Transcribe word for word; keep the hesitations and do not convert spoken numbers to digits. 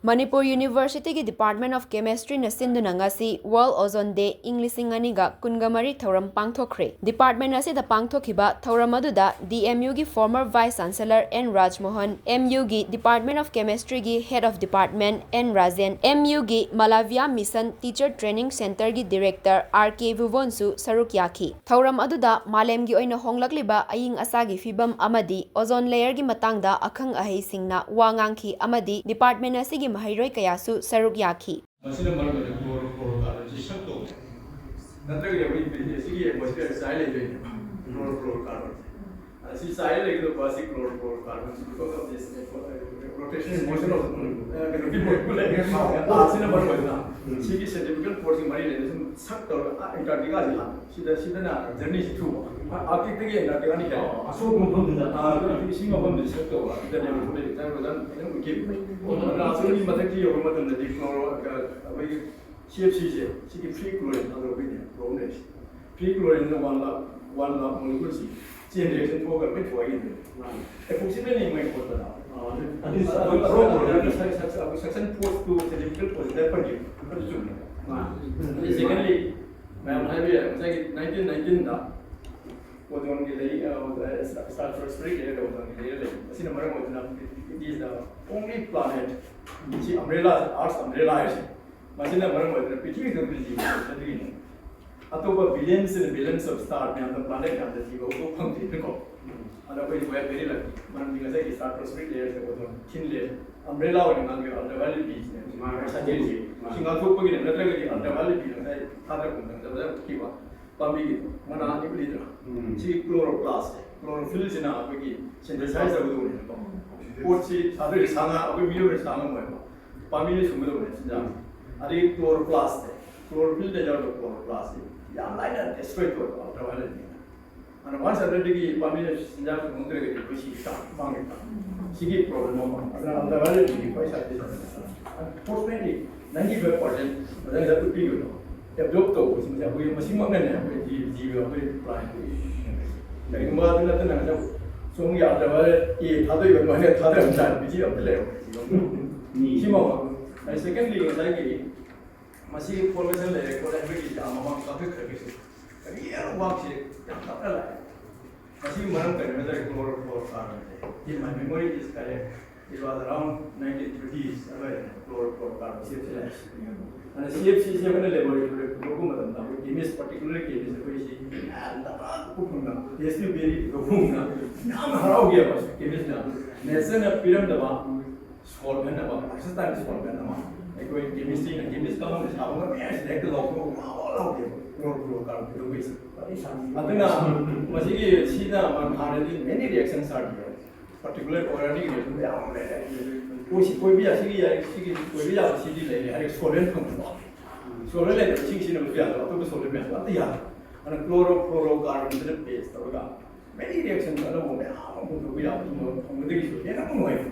ꯃꯅꯤꯄꯨꯔ ꯌꯨꯅꯤꯚꯔꯁꯤꯇꯤꯒꯤ Department of Chemistryꯅ ꯁꯤꯟꯗꯨꯅ ꯉꯁꯤ World Ozone Day ꯏꯪ ꯂꯤꯁꯤꯡ ꯑꯅꯤꯒ ꯀꯨꯟꯒ ꯃꯔꯤ ꯊꯧꯔꯝ ꯄꯥꯡꯊꯣꯛꯈ꯭ꯔꯦ꯫ Department ꯑꯁꯤꯗ ꯄꯥꯡꯊꯣꯛꯈꯤꯕ ꯊꯧꯔꯝ ꯑꯗꯨꯗ DMUꯒꯤ former Vice Chancellor N Rajmohan, MUꯒꯤ Department of Chemistryꯒꯤ Head of Department N Rajen, MUꯒꯤ Malavya Mission Teacher Training Centreꯒꯤ Director R K Bhuvanꯁꯨ ꯁꯔꯨꯛ ꯌꯥꯈꯤ꯫ ꯊꯧꯔꯝ ꯑꯗꯨꯗ ꯃꯥꯂꯦꯝꯒꯤ ꯑꯣꯏꯅ ꯍꯣꯡꯂꯛꯂꯤꯕ ꯑꯏꯪ ꯑꯁꯥꯒꯤ ꯐꯤꯕꯝ ꯑꯃꯗꯤ ozone layerꯒꯤ ꯃꯇꯥꯡꯗ ꯑꯈꯪ ꯑꯍꯩꯁꯤꯡꯅ ꯋꯥ ꯉꯥꯡꯈꯤ ꯑꯃꯗꯤ department ꯑꯁꯤꯒꯤ ꯃꯍꯩꯔꯣꯏ ꯀꯌꯥꯁꯨ ꯁꯔꯨꯛ ꯌꯥꯈꯤ꯫ ꯃꯁꯤꯅ ꯃꯔꯝ ꯑꯣꯏꯔꯒ chlorofluorocarbonꯁꯤ ꯁꯛ ꯇꯧꯕ ꯅꯠꯇ꯭ꯔꯒꯗꯤ ꯑꯩꯈꯣꯏ ꯑꯁꯤꯒꯤ atmosphere ꯆꯥꯏ ꯂꯩꯗꯣꯏꯅꯦꯕ꯫ Chlorofluorocarbonꯁꯦ ꯑꯁꯤ ꯆꯥꯏ ꯂꯩꯒꯗꯧꯕ ꯑꯁꯤ chlorofluorocarbonꯁꯤ because of this rotation motion of ꯀꯩꯅꯣꯒꯤ molecular ꯑꯁꯤꯅ ꯃꯔꯝ ꯑꯣꯏꯗꯅ ꯁꯤꯒꯤ centrifugal forceꯀꯤ ꯃꯔꯤ ꯂꯩꯅ ꯁꯨꯝ ꯁꯛ ꯇꯧꯔꯒ ꯑꯥ Antarcticaꯁꯤ ꯂꯥꯛꯄ꯫ ꯁꯤꯗ ꯁꯤꯗꯅ journeyꯁꯤ ꯊꯨꯕ꯫ Arcticꯇꯒꯤ Antarcticaꯅ ꯍꯦꯟꯅ ꯑꯁꯣꯛꯄ ꯃꯐꯝꯗꯨꯗ ꯑꯥ, ꯑꯗꯨꯅ ꯏꯁꯤꯡ ꯃꯐꯝꯗꯨꯗ ꯁꯛ ꯇꯧꯕ ꯑꯗꯨꯗꯅꯦꯕ ꯑꯩꯈꯣꯏ ꯂꯩꯔꯤꯕ ꯖꯥꯏꯔꯣꯗꯥꯟ ꯑꯗꯨꯝ ꯎꯠꯈꯤꯕ꯫ ꯑꯗꯨꯅ ꯑꯁꯣꯝꯒꯤ ꯃꯊꯛꯇ ꯌꯧꯕ ꯃꯇꯝꯗꯗꯤ chloro ꯑꯩꯈꯣꯏꯒꯤ CFCꯁꯦ ꯁꯤꯒꯤ free chlorine ꯊꯥꯗꯣꯔꯛꯄꯩꯅꯦ problem ꯂꯩꯔꯤꯁꯦ꯫ Free chlorineꯅ one lakh one lakh moleculeꯁꯤ chain reaction ꯊꯣꯛꯑꯒ ꯂꯣꯏ ꯊꯨꯒꯥꯏꯈꯤꯗꯣꯏꯅꯦ꯫ Epoxyꯅ ꯃꯩ ꯍꯧꯒꯠꯄꯗ ꯑꯗꯨ ꯑꯗꯨ suction force to centrifugal force ꯗꯔꯀꯥꯔ ꯑꯣꯏ꯫ ꯑꯗꯨ ꯆꯨꯝꯃꯦ꯫ ꯑꯗꯨ secondly ꯃꯌꯥꯝ ꯍꯥꯏꯕ ꯌꯥꯏ ꯉꯁꯥꯏꯒꯤ nineteen nineteenꯗ ozoneꯒꯤ ꯂꯩ stratospheric layerꯗ ozoneꯒꯤ layer ꯂꯩ꯫ ꯑꯁꯤꯅ ꯃꯔꯝ ꯑꯣꯏꯗꯨꯅ it is the only planet ꯁꯤ umbrella Earth's umbrella ꯍꯥꯏꯁꯦ ꯃꯁꯤꯅ ꯃꯔꯝ ꯑꯣꯏꯗꯨꯅ ꯄ꯭ꯔꯤꯊꯤꯕꯤꯗ ꯖꯤꯕ ꯂꯩꯇ꯭ꯔꯤꯅꯦ꯫ ꯑꯇꯣꯞꯄ billions and billions of star ꯃꯌꯥꯝꯗ planet ꯃꯌꯥꯝꯗ ꯖꯤꯕ ꯎꯕ ꯐꯪꯗꯦꯅꯀꯣ꯫ ꯑꯗ ꯑꯩꯈꯣꯏꯗꯤ we are very lucky꯫ ꯃꯔꯝꯗꯤ ꯉꯁꯥꯏꯒꯤ stratospheric layerꯁꯦ ozone thin layer umbrella ꯑꯣꯏꯅ ꯉꯥꯡꯕꯤꯌꯣ ultraviolet Bꯁꯤꯅꯦ꯫ ꯃꯥꯅꯦ꯫ ꯁꯟꯗꯦꯁꯤ ꯁꯤ ꯉꯥꯛꯊꯣꯛꯄꯒꯤꯅꯦ ꯅꯠꯇ꯭ꯔꯒꯗꯤ ultraviolet Bꯅ ꯉꯁꯥꯏ ꯊꯥꯗꯔꯛꯄ ꯃꯇꯝꯗ ꯐꯖꯅ ꯎꯠꯈꯤꯕ ꯄꯥꯝꯕꯤꯒꯤꯗꯣ ꯃꯅꯥ ꯑꯅꯤ ꯎꯠꯂꯤꯗ꯭ꯔꯥ? ꯎꯝ꯫ ꯁꯤ chloroplastꯁꯦ chlorophillꯁꯤꯅ ꯑꯩꯈꯣꯏꯒꯤ synthesize ꯇꯧꯒꯗꯧꯕꯅꯦꯕꯀꯣ꯫ ꯄꯣꯠꯁꯤ ꯁꯥꯗꯣꯏꯁꯦ ꯁꯥ ꯉꯥ ꯑꯩꯈꯣꯏ ꯃꯤꯑꯣꯏꯕꯅ ꯁꯥ ꯉꯝꯃꯣꯏꯕ꯫ ꯄꯥꯝꯕꯤꯅ ꯁꯨꯡꯒꯗꯧꯕꯅꯦ ꯆꯤꯟꯖꯥꯛ꯫ ꯑꯗꯒꯤ chloroplastꯁꯦ chlorophillꯗ ꯌꯥꯎꯔꯤꯕ chloroplastꯁꯦ ꯌꯥꯝ ꯂꯥꯏꯅ destroy ꯇꯧꯋꯦꯕ ultravioletꯅ꯫ ꯑꯗꯨꯅ once alreadyꯒꯤ ꯄꯥꯝꯕꯤꯅ ꯆꯤꯟꯖꯥꯛ ꯐꯪꯍꯧꯗ꯭ꯔꯒꯗꯤ ꯑꯩꯈꯣꯏ ꯁꯤꯒꯤ ꯆꯥꯡ ꯃꯥꯡꯉꯦ꯫ ꯁꯤꯒꯤ problem ꯑꯃ꯫ ꯑꯗꯨꯅ ultravioletꯀꯤ ꯈ꯭ꯋꯥꯏ side effectꯁꯦ꯫ Unfortunately ninety five percent ꯃꯊꯪꯗ ꯎꯠꯄꯤꯌꯨ꯫ Absorb ꯇꯧꯕꯁꯤꯡꯁꯦ ꯑꯩꯈꯣꯏ ꯃꯁꯤꯃꯛꯅꯅꯦ ꯑꯩꯈꯣꯏ ꯖꯤ-, ꯖꯤꯕ ꯑꯩꯈꯣꯏ planetꯀꯤ ꯀꯔꯤꯒꯨꯝꯕ ꯑꯗꯨ ꯅꯠꯇꯅ ꯉꯁꯥꯏ ꯁꯣꯝꯒꯤ ultraviolet A ꯊꯥꯗꯣꯛꯏꯕ ꯑꯗꯨꯃꯥꯏꯅ ꯊꯥꯗꯔꯝ ꯇꯥꯔꯗꯤ ꯖꯤꯕ ꯑꯝꯇ ꯂꯩꯔꯝꯃꯣꯏ꯫ ꯁꯤꯃ ꯑꯃ꯫ ꯑꯗꯩ secondly, ꯉꯁꯥꯏꯒꯤ ꯃꯁꯤꯒꯤ formation ꯂꯩꯔꯦ ꯈꯣꯠꯂꯦ ꯍꯥꯏꯕꯒꯤ ꯌꯥꯝ ꯃꯃꯥꯡ ꯀꯥꯈꯠꯈ꯭ꯔꯒꯁꯨ real workꯁꯦ ꯌꯥꯝ ꯇꯞꯅ ꯂꯥꯛꯑꯦ꯫ ꯃꯁꯤꯒꯤ ꯃꯔꯝ ꯀꯔꯤꯅꯣ ꯍꯥꯏ ꯇꯥꯔꯗꯤ chlorofluorocarbon say, if my memory is correct, it was around nineteen thirties ꯑꯗꯨꯋꯥꯏꯗ chlorofluorocarbon ꯁꯦꯝꯕꯁꯦ꯫ ꯑꯗꯨꯅ C F C ꯁꯦ ꯑꯩꯈꯣꯏꯅ laboratory ꯄꯨꯊꯣꯛꯄ ꯃꯇꯝꯗ ꯑꯩꯈꯣꯏ chemist, particular chemist ꯑꯩꯈꯣꯏꯁꯤ ꯌꯥꯝꯅ ꯄꯨꯊꯣꯛꯐꯝꯗ, test tube berry ꯄꯨꯊꯣꯛꯐꯝꯗ ꯌꯥꯝꯅ ꯍꯔꯥꯎꯈꯤꯑꯕ chemistꯅ꯫ Natureꯅ ꯄꯤꯔꯝꯗꯕ solvent ꯑꯃ, versatile solvent ꯑꯃ, ꯑꯩꯈꯣꯏ chemistryꯅ, chemist ꯀꯥꯡꯕꯨꯅ ꯁꯥꯕ ꯉꯝꯃꯦ ꯍꯥꯏꯁꯤꯗ ꯍꯦꯛꯇ ꯂꯧꯊꯣꯛꯑꯒ ꯋꯥ ꯋꯥ ꯂꯥꯎꯗꯦꯕ chlorofluorocarbon ꯄꯨꯊꯣꯛꯄꯩꯁꯦ꯫ ꯑꯗꯨꯅ ꯃꯁꯤꯒꯤ ꯁꯤꯅ ꯍꯥꯟꯅꯗꯤ many reactions are there, particular organic reaction ꯃꯌꯥꯝ ꯑꯃ ꯂꯩꯔꯦ꯫ ꯑꯩꯈꯣꯏ ꯁꯤ ꯀꯣꯏꯕ ꯌꯥ-, ꯁꯤꯒꯤ ꯌꯥꯏ, ꯁꯤꯒꯤ ꯀꯣꯏꯕ ꯌꯥꯕ ꯁꯤꯗꯤ ꯂꯩꯔꯦ ꯍꯥꯏꯔꯒ solvent ꯐꯪꯕꯗꯣ, solvent ꯂꯩꯇꯕ ꯏꯁꯤꯡ ꯁꯤꯖꯤꯟꯅꯕꯁꯨ ꯌꯥꯗꯕ, ꯑꯇꯣꯞꯄ solvent ꯃꯌꯥꯝ ꯑꯝꯇ ꯌꯥꯗꯕ꯫ ꯑꯗꯨꯅ chlorofluorocarbonꯁꯤꯗ base ꯇꯧꯔꯒ many reaction ꯑꯅꯧꯕ ꯃꯌꯥꯝ ꯑꯃ ꯄꯨꯊꯣꯛꯄ ꯌꯥꯕ ꯐꯪꯕꯗꯒꯤꯁꯨ ꯍꯦꯟꯅ ꯑꯃꯨꯛ ꯅꯨꯡꯉꯥꯏꯕ꯫